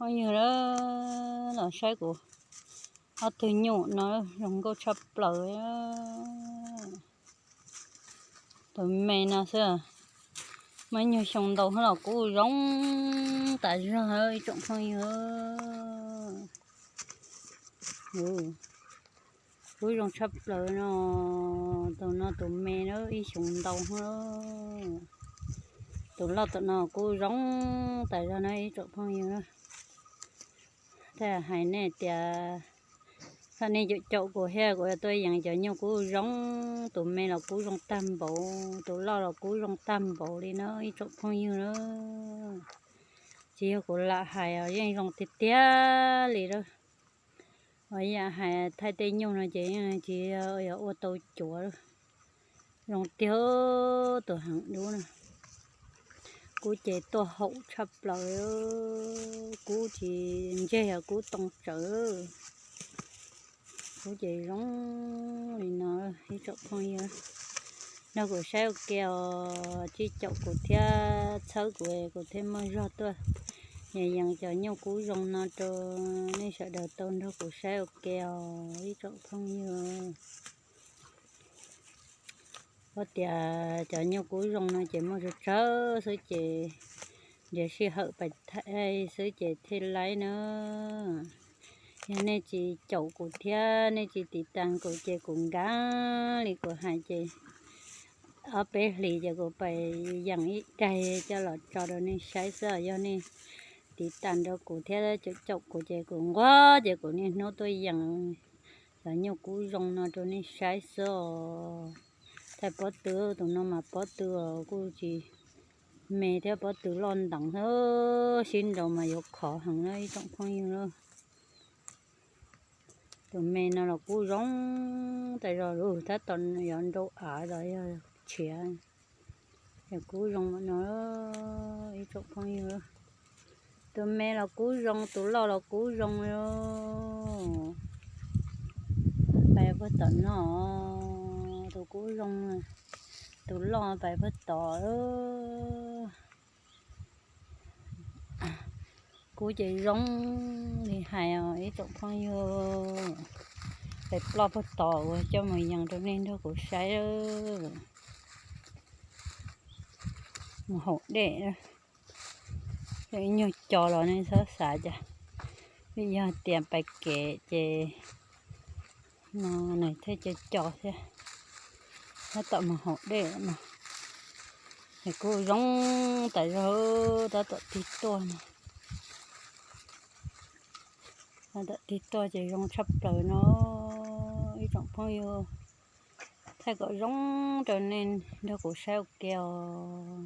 Phooj ywg na, los saib kuv ob tug nyuj no zoo nkauj tshaj plaws. Tus me no xwb, muaj ib nyuag xyoo ntau los kuj zoo tas zog ib tsoom phooj ywg. Kuj zoo tshaj plaws no. Tus no tus me na ib xyoos ntau. Tus loj tom no kuj zoo tas zog na ib tsoom phooj ywg. Thiaj hais nej tias, nej caum caum kuv thiab kuv yuav tuaj yees cov nyuj kuj zoo. Tus me los kuj zoo tag npaum, tus loj los kuj zoo tag npaum li na ib tsoom phooj ywg na. Tsis yog kuv lam hais os, yeej zoo tiag tiag li lawm. Yam hais thaij tej nyuj no ces yeej tsis yog ua tau cuav lawm. Zoo tiag, tus heev dub na. Kuv ces tuaj haum tshaj plaws, kuv tsis ntseg os, kuv too tsawv. Kuv ces zoo li no ib tsoom phooj ywg. Nrog kuv saib ua ke os, caum caum kuv thiab txhawb kuv, kuv thiaj muaj zog tuaj yees cov nyuj kub zoo no rau nej sawv daws tau nrog kuv saib ua ke os ib tsoom phooj ywg. Ua tias cov nyuj kub zoo no ces muaj tsawg tsawg xwb ces nrhiav sij hawm pais thaij xwb ces thiaj laib na. Yog nej tsis caum kuv thiab nej tsis tiv tas kuv ces kuv nkaag li kuv hais ces ob peb hlis ces kuv pais yees ib daig coj los tso rau nej saib xwb. Yog nej tiv tas rau kuv thiab caum caum kuv ces kuv nquag ces kuv niaj hnub tuaj yees cov nyuj kub zoo no rau nej saib xwb os. Thaij pob tw, tus no mas pob tw kuj tsis me thiab, pob tw loj nteev xwb, sib nraus mas yuav khov heev na ib tsoom phooj ywg na. Tus me no los kub zoo tas zog lawm, tab tom yuav nrau av los yog tshiav, es kub zoo no ib tsoom phooj ywg. Tus me los kub zoo, tus loj los kub zoo. Pais puag tom no, tus kub zoo, tus loj pais puag tod. Kub ces zoo li hais os ib tsoom phooj ywg. Pais ploj puag tod uas coj mus yees rau nej nrog kuv saib. Mus haus dej, ib nyuag co los nej txhob xav cas, vim yog tias pais kev ces no nws thiaj co co thiab. Tab tom mus haus dej no, es kuj zoo tas zog, tab tom tig tuaj no. Tab tom tig tuaj ces zoo tshaj plaws no ib tsoom phooj ywg. Thaij kom zoo rau nej nrog kuv saib ua ke os.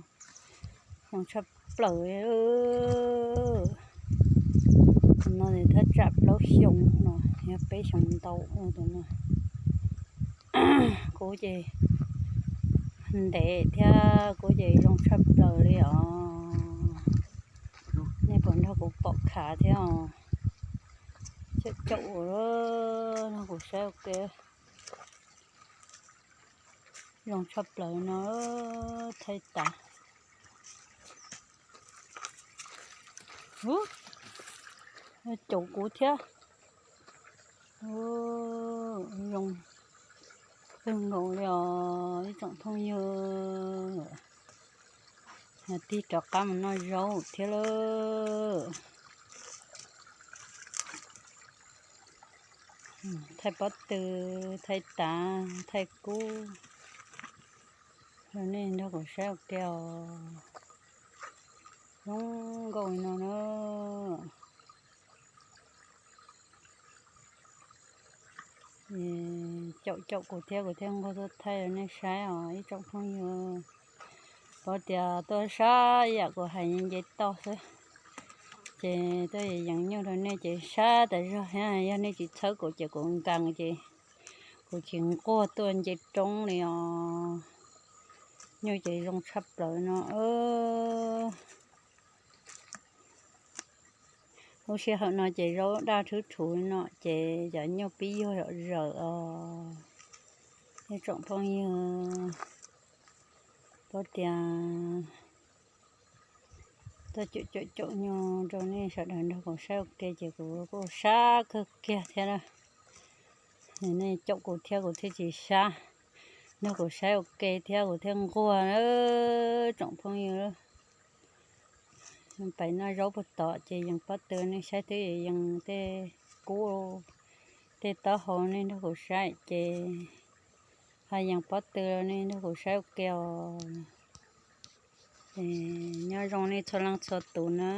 Zoo tshaj plaws. Tus no thaj tsam plaub xyoos no, yog peb xyoos ntau tus no. Kub ces ntev thiab kub ces zoo tshaj plaws li os. Nej puas nrog kuv pom khav thiab os? Caum caum nrog kuv saib ua ke. Zoo tshaj plaws no, thaij tas. Ub, caum kuv thiab. Zoo kawg nkaus li os ib tsoom phooj ywg. Tig rov qab mus noj zaub thiab lawm. Thaij pob tw, thaij tav, thaij kub rau nej nrog kuv saib ua ke os. Zoo nkauj li no na. Caum caum kuv thiab kuv thiaj nquag tuaj thaij rau nej saib os ib tsoom phooj ywg. Paub tias tuaj sab yam kuv hais nce toj xwb, ces tuaj yees nyuj rau nej ces sab tas zog thiab, yog nej tsis txhawb kuv ces kuv nkees ces kuv tsis nquag tuaj nce roob li os. Nyuj ces zoo tshaj plaws no. Lub sij hawm no ces zaub daj rhwb rhuv no ces cov nyuj pib yuag zom zaws os. Ib tsoom phooj ywg, paub tias Tuaj caum caum caum nyob rau nej sawv daws nrog kuv saib ua ke ces kuv kuj sab kawg kiag thiab na. Nej caum kuv thiab kuv thiaj tsis sab, nrog kuv saib ua ke thiab kuv thiaj nquag na tsoom phooj ywg. Pais noj zaub puag tom ces yees pob tw, nej saib twb yees tej kub, tej taub hau, nej nrog kuv saib ces ho yees pob tw, nej nrog kuv saib ua ke os. Nyob zoo nej txhua leej txhua tus na.